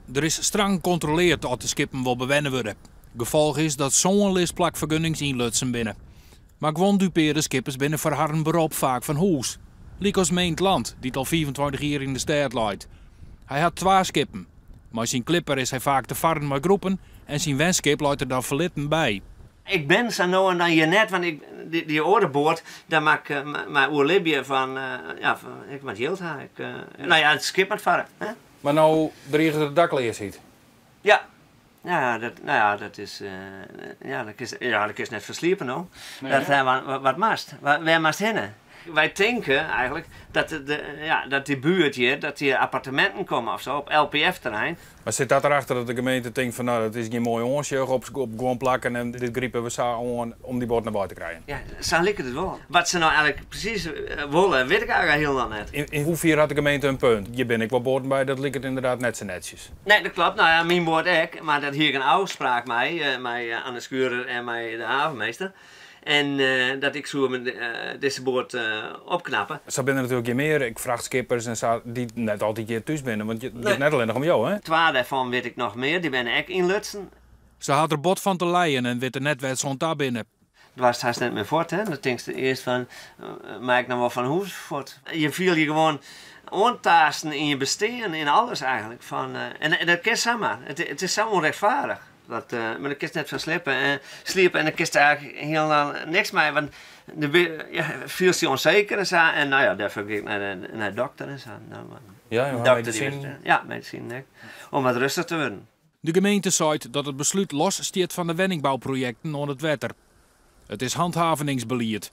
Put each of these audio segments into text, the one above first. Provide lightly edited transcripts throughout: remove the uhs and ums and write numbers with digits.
Der is strang kontroleard oft de skippen wol bewenne wurde. Gefolch is dat sân lisplakfergunnings ynlutsen binne. Mar guon dupearde skippers binne foar harren berop faak fan hûs. Lykas Meent Land, dy't al 25 jier yn de stêd leit. Hy hat twa skippen. Mei syn klipper is hy faak te farren mei groepen en syn wenskip leit der dan ferlitten by. Ik bin sa no en dan hjir net, want ik, dy oare boat, dêr moat ik mei oerlibje fan, ja, ik moat jild ha. Ik, no ja, it skip moat farre. Hè? Mar no driget der dakleasheid. Ja. Ja, dat, no ja, dat is, ja, dat kinst, ja, dat kinst net fersliepe no. Nee, dat, wat, wat moatst? Wêr moatst hinne? Wy tinke eigentlik dat, de, ja, dat dy buert hjir, dat hjir apparteminten komme of sa op LPF-terrein. Mar sit dat derachter dat de gemeente tinkt fan no, dat is gjin moai oansjoch op guon plakken en dit gripe we sa oan om dy boaten derby te krijen? Ja, sa liket it wol. Wat se no eigentlik presys wolle, wit ik eigentlik hielendal net. Yn hoefier hat de gemeente in punt? Hjir binne ek wol boaten by, dat liket ynderdaad net sa netsjes. Nee, dat klopt. No ja, myn boat ek, mar dêr hie ik in ôfspraak mei, mei Anne Schurer en mei de havenmeester. En dat ik soe dizze boat opknappe. Sa binne der natuerlik hjir mear, ek frachtskippers en sa, dy't net altyd hjir thús binne, want it giet net allinnich om jo, hè? Twa dêrfan wit ik noch mear, dy binne ek ynlutsen. Se ha der bot fan te lijen en witte net wêr't se oan ta binne. Doarst hast net mear fuort, hè? Dan tinkst earst fan, mei ik noch wol fan hûs fuort? Je fiel je gewoan oantaasten yn je bestean, yn alles eigentlik. Fan, en dat kin samar. It is sa ûnrechtfaardich. Dat, mar dêr kinst net fan sliepe en sliepe en dan kinst eigentlik hielendal niks mei, want ja, fielst dy ûnseker en sa. En no ja, dêrfoar gie ik nei de, nei de dokter en sa. No, ja, jo ha medisinen? Ja, medisinen ek. Om wat rêstich te wurden. De gemeente seit dat it beslút los stiet fan de wenningbouprojekten oan it wetter. It is hanthaveningsbelied.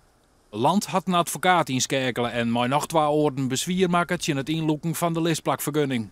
Land hat in advokaat ynskeakele en mei noch twa oaren beswier makke tsjin it ynlûken fan de lisplakfergunning.